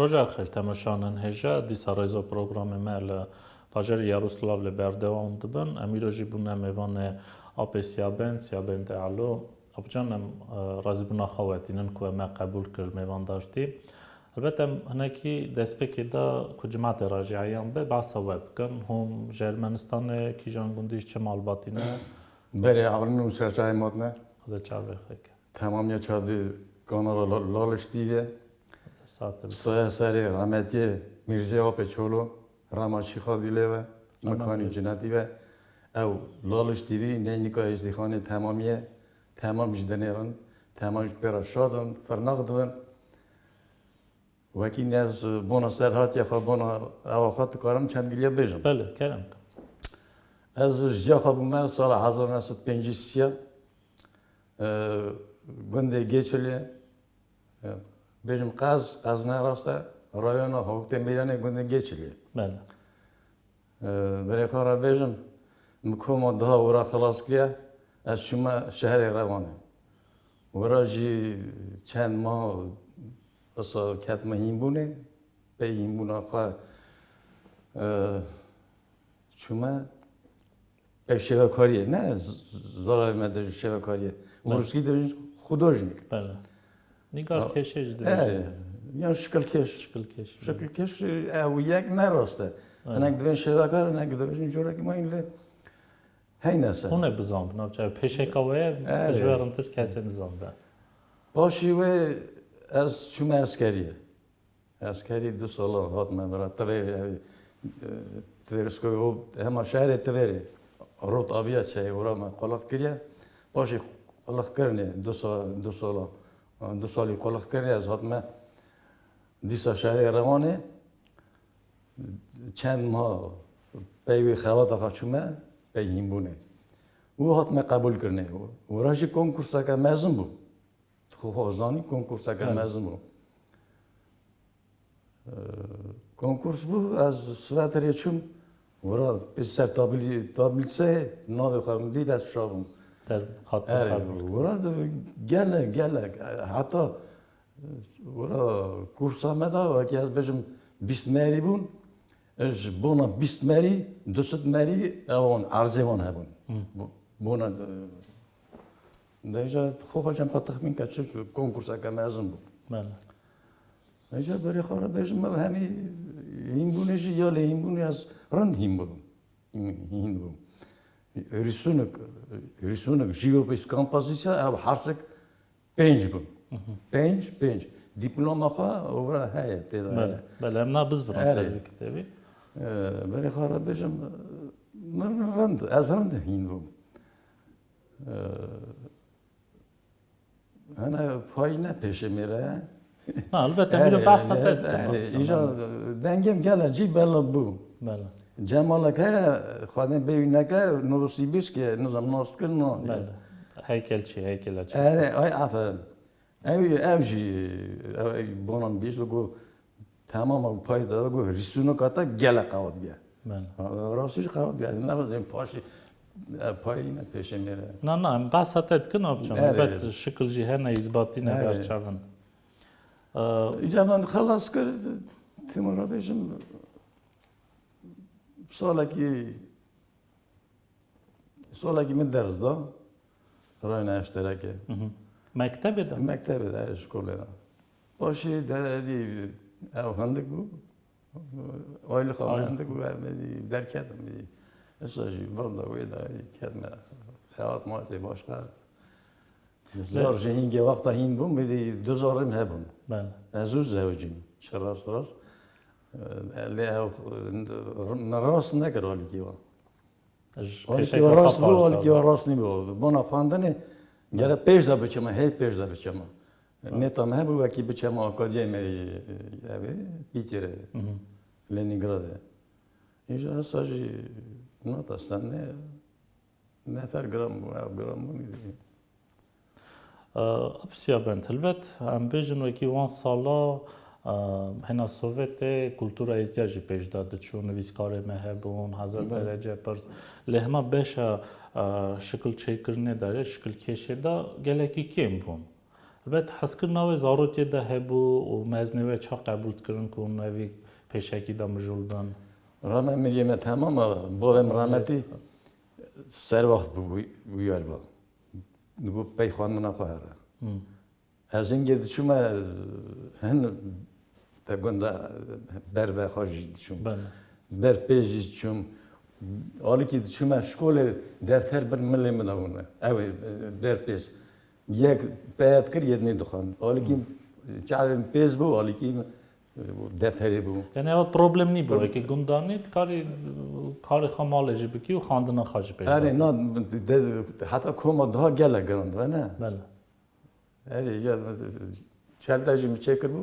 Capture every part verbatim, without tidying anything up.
Roja xêr, temaşanên hêja, dîsa rêzo programê me li bajarê Yaroslav li berdewam dibin. Em îro jî bûne mêvanê apê Siyabend, Siyabend Alo. Apcan, em, e, razîbûna xwe wetînin ku me qebûl kir mêvandartî. Helbet em hinekî destpêkê de ku cimatê re jî eyan be, behsa we bikin. Hûn ji Ermenistanê, kîjan gundî, ji çi malbatî ne? Berê ewilin û serçavê matine. Xwedê çavê xwe ke. Temamiya çavdê kanala La-, Laliş T V. Sağ ol. Saya serê rahmetiyê Mîrzê Apê Çolo, Rama Şîxa Dîlê ve, Rama Mikanî Dîlê. Cinetî ve. Ew Laliş T V neynika Êzdîxanê temamiye, temam ji dinêrin, temam ji pê re şadin, firnaq dibin. Wekî ez bona serhatiya xwe, bona ewa xwe dikarim çend giliye bêjim. Belê, kerem. Ez jiya xwe bûme sala hezar neh sed pêncî sisiya, e, gundê Geçilê, e, bêjim qez, qez ne rast e, rayona Hawkdemîranê gundê Geçilê. Belê. E, berê xwe re bêjim, min koma daha wira xilas kiriye, ez çûme şehrê Rewanê. Wira jî çend mah wisa ketme hînbûnê, pey hînbûna xwe, e, çûme pey şêvekariyê, ne z-, z-, zararê me de ji şêvekariyê. Belê. Rûskî de xudojnik. Belê. Nîgarkêşê jî dibêjin. E, yan şikilkêş. Şikilkêş. Şikilkêş, e, ew yek ne rast e. Aynen. Hinek divên şêvekar, hinek dibêjin corekî mayîn lê heyne ser. Hûn ê bizanbin, navçe pêşeka we ye, erê, ji we rintir kesê nizanbe. Paşî wê ez çûme eskeriyê. Eskerî du sala hatime vira, tevêrê, e, tevêrê skoyê û hema şehrê tevêrê rot aviya çeyê û ra me qulix kiriye. Paşê qulix kirinê du sa-, du sala, du salî qulix kirinê ez hatime dîsa şehrê Rewanê. Çend ma pey wê xewata xwe çûme, pey hînbûnê. Û hatime qebûl kirinê. Û ra jî konkurseke mezin bû. Tu xwe zanî konkurseke, evet, mezin bû. Ee, konkurs bû, ez Sweterê çûm, wira pê ser tablî-, tablîseyê navê xwe min dît, ez şa bûm. Te hatin, erê, qebûl kir. Wira de gelek, gelek, e, heta, e, wira kursa me de, wekî ez bêjim bîst merî bûn, e, ji bona bîst merî, du sed merî, ewan, erzê wan hebûn. Hı. Bo-, bona, e, Dêja xwe xwe cem xwe texmîn ke çi konkurseke mezin bû. Belê. Dêja berê xwe re bêjim, me hemî hînbûnê jî ya lê hînbûnê ez rind hîn bûm. Hîn bûm. Rîsûnik, rîsûnik, jîvopis kompozîsya ew hersik pênc bûm. Mhm. Pênc, pênc. Dîploma xwe ora heye tê de. Belê, belê, em nabizvirin ser vî kitêbî. Ee, berê xwe re bêjim, min rind, ez rind hîn bûm. Ee, Hene payî ne pêşê mêre ye. Na, elbette, erê, bîro behsa te dikin, erê, îja dengê min gelek cî bela bû. Belê. Cemalek heye, xwedên bêwî neke, Novosibirsk e, nizam nas kir, no. Belê. Heykelçî, heykelçî. Erê, ay, aferin. Ew, ew jî, ew, ew bona min bîst, got, Temam, ew payî de got, rîsûnika te gelek qewet bûye. Belê. Ha, rastî jî qewet bûye. Ne bizên paşî, e, payî ne pêşê mêre. Na, na, em behsa te dikin, apçan. Erê. Elbet şikil jî hene, îzbatî ne, erê, berçavin. E, îca min xelas kir, tim re bêjim, salekî Salekî min ders da, rayne eşterekê. Mhm. Mektebê de? Mektebê de, şkolê de. Paşê de dî ew hindik bû. Aylık, ay, hindik bû, em dî derketim dî. Esa jî vir da wê de dî ketme xewat matê başqa. Zor ji hîngê wexta hîn bûm, min dî du zarê min hebûn. Belê. Ez zû zewicîm, çi rast rast. Lê ew, min rast nekir alîkî wan. Ji pêşeka xwe rast bû, paş alîkî wan rast nîbû. Bona xwendinê gere pêş de biçime, hê pêş de biçime. Rast. Nêta me hebû wekî biçeme akademiyê, ev ê, Pîtîrê, mhm, Lenîngradê. Îja esa jî nata stendê nefer giran bû, ev giran bû nîdî. Apsiya ben, helbet, em bêjin wekî wan sala, e, hêna Sovyetê kultura êzdiya jî pêş de diçû, nivîskarê me hebûn, Hezret, belê, Derece Pirs. Lê hema beşa, e, şikil çêkirinê de, şikil kêşê de gelekî kêm bûn. Helbet hezkirina wê zarokê de hebû û mezinê wê ça qebûl dikirin ku hûn evî pêşekî de mijûl bin? Rana miriyê me temam e, bavê min rahmetî serwext bû, bûyar bû. Digot pey xwendina xwe here. Hmm. Ez hingê diçûme hin te gunda ber vexwe jî diçûm. Bele. Ber pêz jî diçûm. Alîkî diçûme şkolê defter bin milê min de bûne. Ew ê ber pêz. Yek peye dikir, yek nêdixwend. Alîkî çavên pêz bû, alîkî defterê bû. Yani ew problem nîbû, wekî gundanî dikarî karê xwe malê jî bikî û xwendina xwe jî pêş Erê, bikî. Na, de, heta koma daha gelek giran dibe, ne? Bele. Erê, ya, çelte jî min çêkiribû,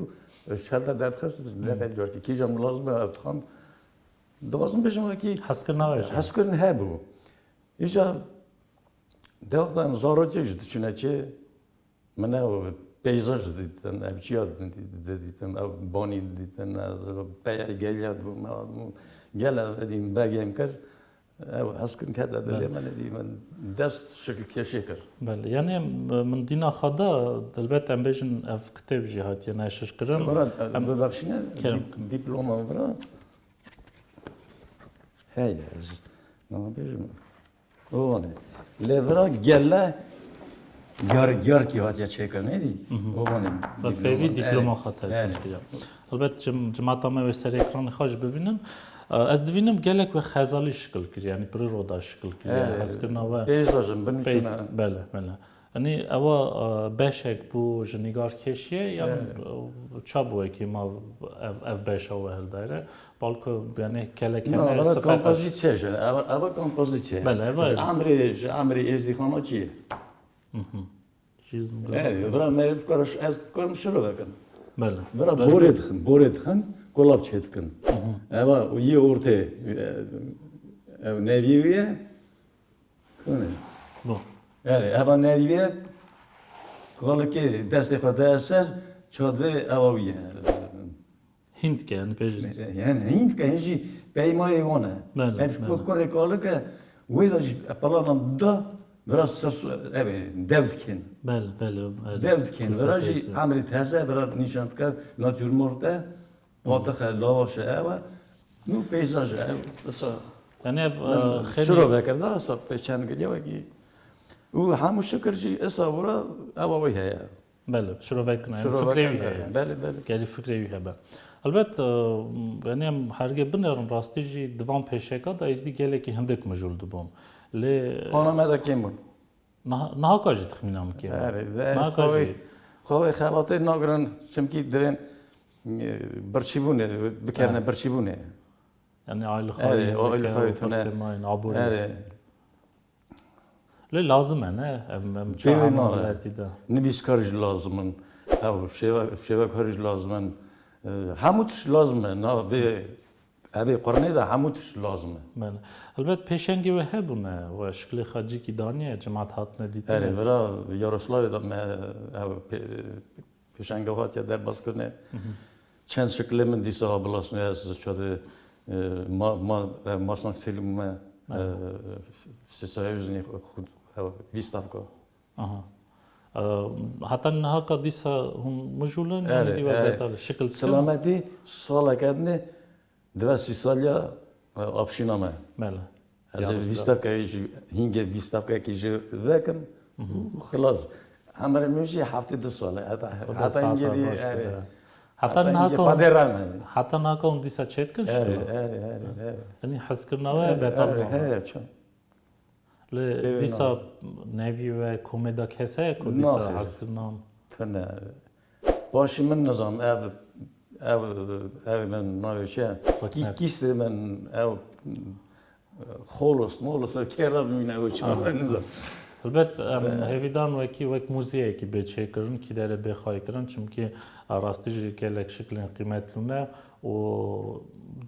çelte derdixist, deqe carkî, kîjan min lazim e, ew dixwend. Dixwazim bêjim wekî Hezkirina we jî. Hezkirin hebû. Îca de wextan zarokê jî diçûne çê, min ew peyzaj didîtin, ev çiya didîtin, ev banî didîtin, ez peya geliya dibûm, gele edîm begêm kir. Ew hezkirin kete dilê Belê. min, dî min dest şikilkêşê kir. Belê. Yani, m-, min dîna xwe da, dilbet em bêjin ev kitêb jî hatiye neşirkirin. Wala, Em bibexşîne, kerem dîp-, diploma vira. Hey, ez, ne bêjim? O ne? Lê vira gele yar, yarkî hatiye çêkirin, neydi? Mhm. O ne? Ve pêvî diploma xwe teslim kiriye. Elbet cim-, cimata me wê serê ekranê xwe jî bibînin. E, ez dibînim gelek wê xezalî şikil kiriye, yanî piri roda şikil kiriye. Evet. Hezkirina we. Peyzajın, bin Peyz-, içine. Bele, bele. Yanî ewa, e, beşek bû ji nîgar kêşiye, yan, Evet. e, ça bû wekî ma ev, ev beşa we hildayre? Balku, yanî kelek Na, hene, valla sifet kompozît çe ji, ewa, ewa kompozît çe. Bele, ewa. Ji emrê, ji emrê Êzdîxana çi ye? Mhm. Çîz mi Evet, gördüm. Vira me dikar, ez dikarim şirove kim. Bele. Vira Bele. borê dixin, borê dixin, kulav çê dikin. Mhm. Eva, o yê ortê, e, ev nevî wî ye. Kone. Bu. Evet, eva nevî ye. Kalikê destê xwe de ser, çadvê eva wî ye. Hîn dike, yanî pêj- Yani hîn dike, hîn jî peymayê wan e. Bele, Ev bele. ku-, kurê kalik e, wê de jî planan da, biraz sers-, ev ê, dev dikin. Bele, bele, bele. Dev dikin, Kurê vira jî peyzaj. emrê teze, vira nîşan dike, natürmort e, patixe, lavaş e, ev e. Nû peyzaj e, ev, wisa Yani ev, Min e, xêlî şiro vekir da, wisa pê çend giliya wekî. Û hemû şikir jî isa vira, ev wê heye. Belê, şirovek ne, Şirovek fikrê wî ne, heye. belê, belê. Gelî fikrê wî hebe. Elbet, e, yani em hergê binêrin rastî jî di van pêşeka de êzdî gelekî hindik mijûl dibûn. Lê Ana me de kêm bûn. Niha, niha ka jî dixmîna min kêm. Erê, de, Niha ka xwe, jî. xwe xebatê nagirin, çimkî divên, e, birçîbûnê, bikerine Ha. birçîbûnê. Yani aile Erê, xayî, o aile xayî tune. Aborî. Erê. Lê lazim e, ne? Em, em Pê çawa wê nayê. miletî de. Nivîskar jî lazim in. Ew şêwe-, şêwekar jî lazim in. E, hemû tişt lazim e. Na vê, evê qurnê de hemû tişt lazim e. Belê. Elbet pêşengê we hebûne, we şiklê xecikî daniye, cemaat hatine dîtine. Erê, vira Yaroslavê de me ew pê-, Pêşenga hatiye derbas kirine. Hı hı. Çend şikilê min dîsa bilasine ez çadı, e, ma, ma, e, masna film me, e, Hı. sesayüzünü xud, e, vîst hafka. Aha. E, heta niha ka dîsa hûn mijûlin, Erê, yanî dî we erê. betal şikil dikin? Selametî saleke dinê Dive sî saliya, e, apşîna me. Bele. Ez ê Yaroslavê. vîst hevkeyê jî, hingê vîst hevkeyekî jî vekim Mhm. û xilas. Emrê min jî heftê du sal e. Heta, Xwedê heta saeta hingê dî, baş erê. bide. Heta Heta niha hingê kon, Xwedê rehme. heta niha kon dîsa çêdikin Erê, şiva? erê, erê, erê. Yanî hezkirina we Erê, betal erê, mama. he, çi? Lê Lê dîsa na. nevî we komê de kes heye ku dîsa Naxêr. hezkirina? Tune. Başî min nizam, ev, ev, ev min navê çi ye? Riknet. Kî-, kîstê min, ev, xolos, molos, ev kê re bimîne, ew çawa nizam. Helbet, em Be. hêvîdan wekî, wek muzeyekî bê çêkirin, kî derê bê xaykirin, çimkî a rastî jî gelek şiklên qîmetlû ne. û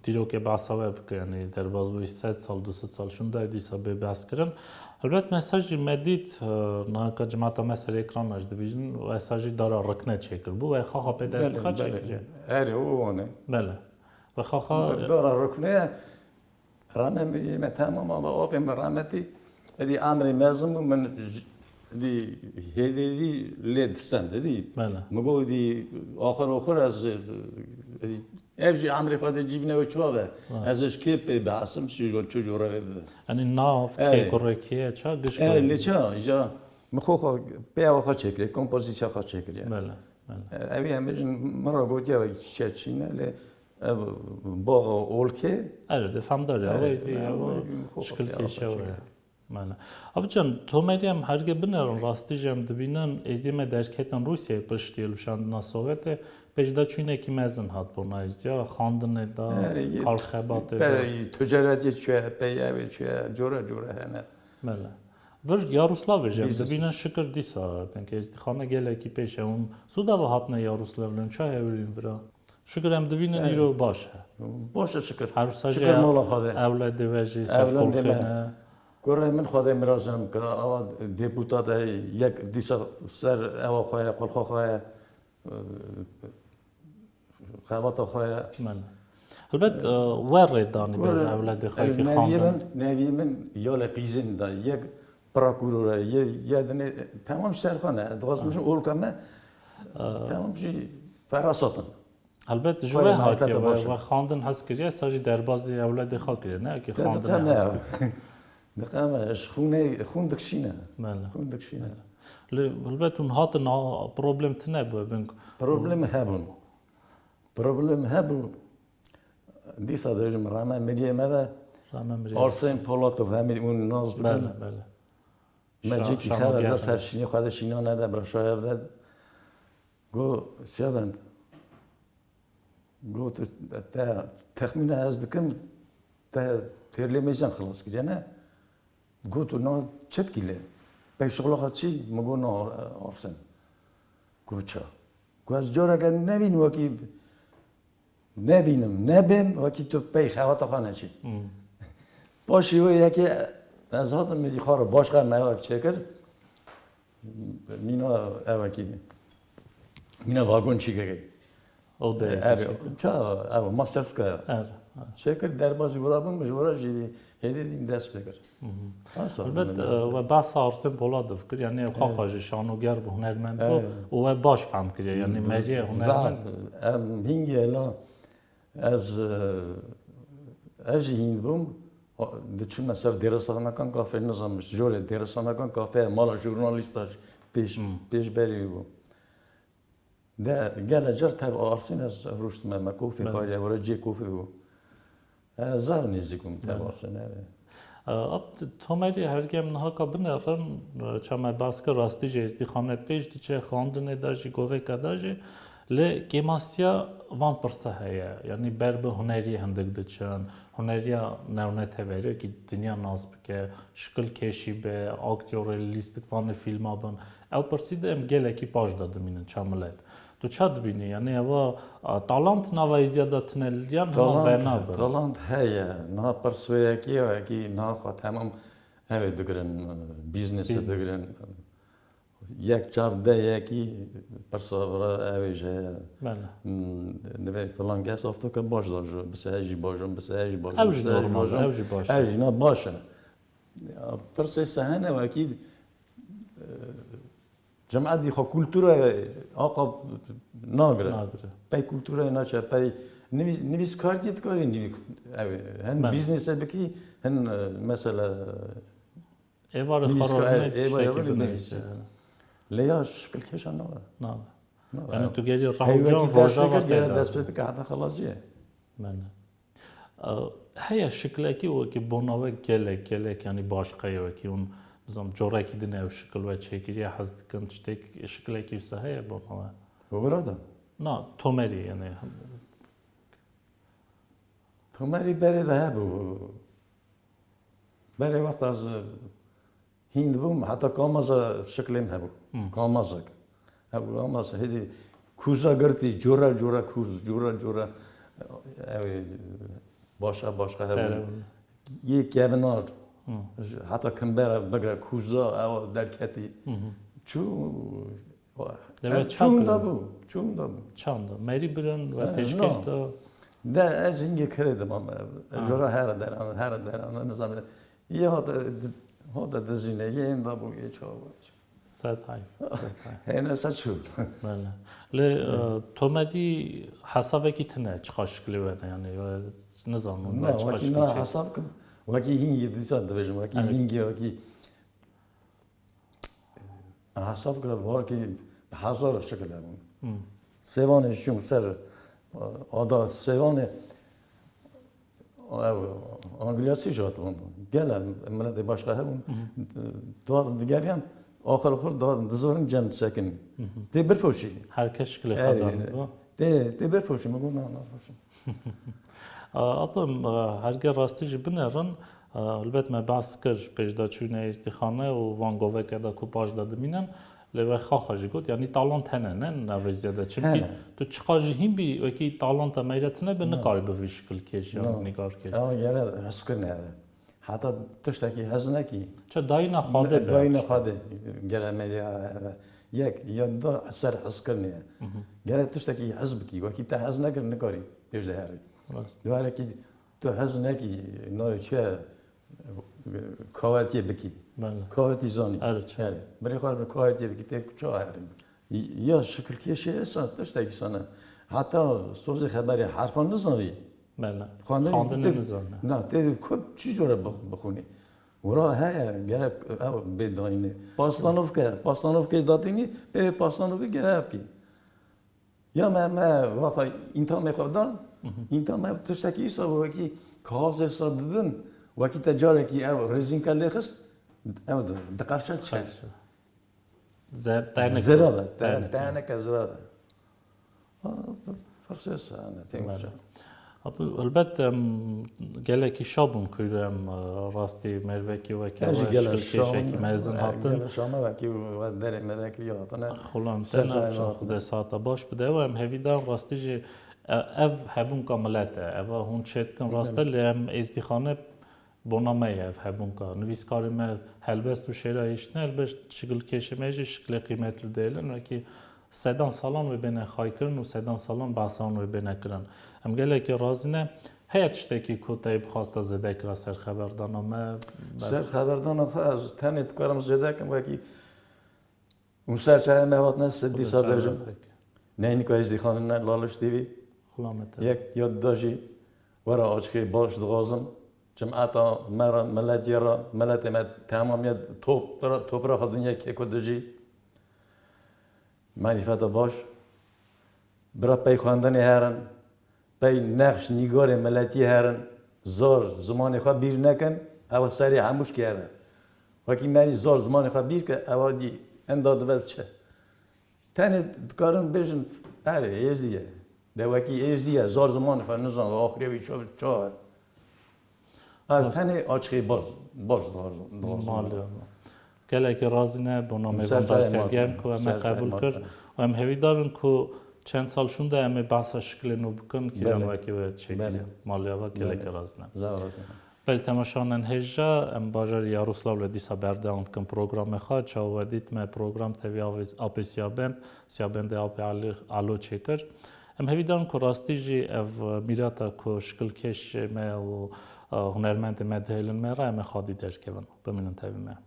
dîrokê behsa we bike, yanî derbas bûyî sed sal, du sed sal şûnde dîsa bê behs kirin. Helbet mesajî me dît, e, naka cimata me serê ekrana jî dibîjin, wesa jî dara rikne çêkiribû, we xaxa pê dest Belê, xwe belê. çêkiriye. Erê, û wan e. Belê. We xaxa Dara rikne, rame me, me temam ama apê me rahmetî, edî emrê mezin bû, min j-, Dî hêdî dî lê distende dî. Bele. Min got dî axir oxir ez, ez, ev jî emrê xwe de cîbine wê çav e. Rast. Ez ji kê pê bihesim, çi jor, çi jor revê bibe. Yanî nav, Ey. kê kurê kê ye, ça giş Ey, kurê lê kê. ça, ja, min xwe xwe, pê ewa xwe çêkiriye, kompozîsiya xwe çêkiriye. Bele, bele. E, ev ê em bêjin, min re gotiye, ev çiçe çîne, lê ev baxa olkê. Erê, de femdar ya, Erê, ew ê, em ew ê, xwe xwe şikil pê ewa kêşe xwe we. çêkiriye. Mele. Abi can, Tomerî em herge binerin, rastî jî em dibînin, êzdiyê me derketin Rûsyayê piştî hilweşandina Sowetê, pêş de çûnekî mezin hat bona êzdiya, xandinê de, Erê, yê karxebatê de. pe-, ticaretê çûye, peyevê çûye, cora cora hene. Mele. Vir Yaroslavê jî em Business. dibînin şikir dîsa, pênk êzdîxane gelekî pêş e, hûn zû de ve hatine Yaroslavê, ça hewlîn vira? Şikir em dibînin Evet. îro baş e. Baş e şikir. Her wisa Şikir jî mala Xwedê. ewledê we jî Ewlen serkolxê deme. ne. Kurê min Xwedê mirazim kira, awa deputat e, yek dîsa ser ewa xwe ye, qulxa xwe ye, e, xebata xwe ye. Min. Helbet, e, we rê danî ber Kurê, ewledê xwe e, ki neviyê xandin. min, neviyê min yalê qîzin de, yek prokuror e, ye, ye dinê, temam serxan e. Dixwazim Ha. jin olka me, E, temam jî ferasatin. Helbet ji Xwedê we marifeta hatiye, we, baş e. we xandin hez kiriye, sa jî derbazî ewledê xwe kiriye, ne ki Te xandin diqe me hez ya. kiriye. Diqe me, ji xûnê, xûn dikşîne. Bele. Xûn dikşîne. Lê helbet hûn hatin ha, problem tine bû, bin Problem hebûn. Problem hebû. Dîsa dibêjim rame miriyê me de Rame miriyê. Arsên Polatov hemî hûn nas dikin. Bele, bele. Me Şa-, cîkî Şamoger xeber de he. ser şînê xwe de şîna nede, bira şayev de. Got, Siyabend, got, te texmîna ez dikim, te têrlê mêjan xilas kiriye, ne? Got, na çi dikî lê? Pey şixula xwe çi? Min got, na Arsên. Got, ça? Got, ez careke nevîn wekî Nevînim, nebêm, wekî tu pey xewata xwe neçî. Hmm. Paşî wê yekê ez hatim, min dî xwe re baş xwe me ew çêkir. Mîna evekî, mîna vagon çîkekê. O de Ev, çêkir. ça, ev, Masterska ya. Er, er. Çêkir, derbazî wira bûn, ji wira jî Hêdî dîn dest pê kir. Mhm. Asa Elbet, min e, dest pê we kir. behsa Arsên Poladov kir, yanî ew xwe Evet. xwe jî şanoger bû, hunermend bû Evet. û we baş fehm kiriye, yanî Biz- meriyê zaf, hunermend. em hingê la ez, e, ez jî hîn bûm. O, diçûme ser dêristanakan kafê, nizam, jorê dêristanakan kafê, mala jurnalîsta jî pêş, Hmm. pêşberî bû. De gele car tev Arsîn ez rûştime me kofî Belê. xwariye, were cê kofî bû. Ez zaf nêzîk bûm tev Belê. Arsîn, erê. E, Abd, Tomerî hergem niha ka binerin, e, ça me bas kir, rastî jî êzdîxane pêş diçe, xandinê de jî, goveka de jî, lê kêmasiya van pirse heye. Yanî ber bi huneriyê hindik diçin, huneriya newneteberî ki dinya nas bike, şikilkêşî be, aktyorê lîstik vanê fîlma bin. Ew pirsî de em gelekî paş de dimînin ça milet. Tu ça dibînî? Yanî eva, a, talant nava êzdiya de tine yan hema Talant, vena bin? talant heye. Niha pirs wê yekî, wekî niha xwe temam ew ê digirin, biznesi Biznes. digirin. Yek çav de yekî pirsa vira ew ê ji heye. Bele. Hmm, divê filan kes afto ke baş da ji, bi se jî baş in, bi se jî baş in, Ew bi jî se jî normal, baş in. ew jî baş Ew in. jî ne baş e. Ya, pirsê sehene wekî, e, cemaetî xwe kultura aqa nagire. Nagire. Pey kulturayê naçe, pey nivîs-, nivîskartiyê dikarî nivî-, ev, hin Bele. biznese bikî, hin, e, mesela, Êvarê nivîskar, xwe rojine êvarê tiştekî xwe binivîse. binivîse. Lê ya şikilkêşa nabe. Nabe. Nabe. Yani tu gerî Heyvekî Rehûcan dest pê Rojava kir, gere tê de. dest pê bike heta xelasiyê. Bele. E, heye şiklekî wekî bona we gelek, gelek, yanî başqe ye wekî hûn, nizam, corekî din ew şikil we çêkiriye, hez dikin, tiştek, şiklekî wisa heye bona we? Wira de? Na, Tomerî, yanî. Tomerî berê de hebû. Berê wexta ez hîn dibûm, heta kamaza şiklêm hebû. Hmm. Kamazek. Hebû kamaz, hêdî kûza girtî, cora cora kûz, cora cora, ew ê başqa başqa hebû. Tere. Yê kevinar. Hmm. Heta kimbera bigre kûza, ew derketî. Hmm. Çû, Dewe ev çak çûn da bû, çûn da bû. Çan da. Merî birin ve He, pêşkêş no. da. De ez hingê kirê dimam. Ha. Jora here deran, here deran, nizam. Yê hate, hate dizîne, yê ênda bû, yê çawa bû. Sed hayf. Sed hayf. Hêne se çû. Bele. Lê e, tomerî hesavekî tine çiqa şiklê we ne yani we nizanim Na, ne çiqa wekî şiklê na çi. Hesab kim. Wekî hingî dîsa dibêjim. Wekî Evet. Hingî wekî hesab kira wekî hezar şikil hebûn. Hmm. Sêvanê çûm ser ada Sêvanê ev Angliyasî jî hatibûn. Gele miletê başqa hebûn. Dihatin digeriyan axir xurt dihatin dizivirin cem disekin. Tê birfoşî. Her kes şiklê Erê, xwe danî. Tê tê birfoşî min got na nafoşî. Abim, herge rastî jî binerin, elbet me behs kir pêşdaçûyîna êzdîxane û van goveke de ku paş de dimînin, lê we xaxa jî got, yanî talant hene, ne navêziye de. Çimkî Hene. Tu çiqa jî hîn bî, wekî talanta meyre tine be, Na. Nikarî bi vî şikilkêş ya Na. nîgarkêş. Ew gere hizkirinê hebe. Heta tiştekî hez nekî. Çi dayîna Xwedê be. Dayîna Xwedê gere meyre hebe. Yek, ya da ser hizkirinê. Gere tiştekî hez bikî. Wekî te hez nekir nikarî pêş de herî. Rast. Duarekî tu hez nekî, no çi kavetiyê bikî. Bele. Kavetî zanî. Her çi. Herî. Birê xwe bi kavetiyê bikî tê çawa herî. Ya şikilkêşê esa tiştekî sana. Heta sozê xeberê herfan nizanî. Bele. Xwendin Xwendin tê- nizane. Na, tê kod çi jora bix-, bixwînî. Wira heye, gerek ew bê dayînê. Paslanovke, paslanovke datînî, pê paslanovî gerek bikî. Ya me, me vaxa întamê xwe dan, întamê tiştekî îsa wekî kaxezê sa didin, wekî te carekî ew rêzînke lê xist, ew di, diqerşe çe. Zer-, teneke. Zira be, te-, Teneke. Teneke zira be. Ha, pirsê sane, têmşe. Abi, elbet em gelekî şa bûn ku em, e, rastî mervekî weke Ez jî we gele şikilkêşekî şam, mezin e, hatin. Gele şama wekî we derê me vekî hatine. Xulam Ser tena çayê me xude saeta baş bide û em hevîdar rastî jî, e, ev hebûnka milet e. Eva hûn çêdikin rast e, lê em êzdîxane bona me ye ev hebûnka. Nivîskarê me helbest û şêra hiştine, helbest şikilkêşê me jî şiklê qîmetli dêlin. Wekî sedan salan wê bêne xaykirin û sedan salan behsan wê bêne kirin. Em gelekî razî ne. Heye tiştekî ku te yê bixwasta zêde kira ser xeberdana me? Ser xeberdana xwe ez tenê dikarim zêde kim wekî û ser çayê me hatine se dîsa bêjim. Neynika êzdîxanine Laliş T V. Xulamete. Yek ya da jî were açixê baş dixwazim. Cemeta me re, miletê re, miletê me temamê topra-, topraxa dinya keko dijî. Marîfeta baş. Bira pey xwendinê herin, pey nexş nîgarê miletî herin, zor zimanê xwe bîr nekin, ew serê hemû şikê hebe. Wekî merî zor zimanê xwe bîr ke, ewa dî enda dibe çi? Tenê dikarin bêjin, erê, êzdî ye. De wekî êzdî ye, zor zimanê xwe nizan, axirê wî çav, çav e. Ez tenê açixê baş, baş dixwazim. Malê. Gelekî razî ne, bona me Ser van çayê berkergem me. Ku em Ser çayê qebûl me. Kir. Û em hevîdar in ku çend sal şûnde em ê behsa şiklê nû bikin, kîjan Belê. wekî we çêkiriye. Belê. Malê ava gelekî Belê. razî ne. Zaf razî ne. Belê temaşanên hêja, em bajarê Yaroslavlê dîsa berdewam dikin programê xwe. Çawa we dît me program tevî apê Siyabend, Siyabendê apê Alî Alo çêkir. Em hevî dan ku rastî jî ev mîrata ku şikilkêşê me û, e, hunermendê me dihêlin me re, em ê xwedî derkevin. Bimînin tevî me.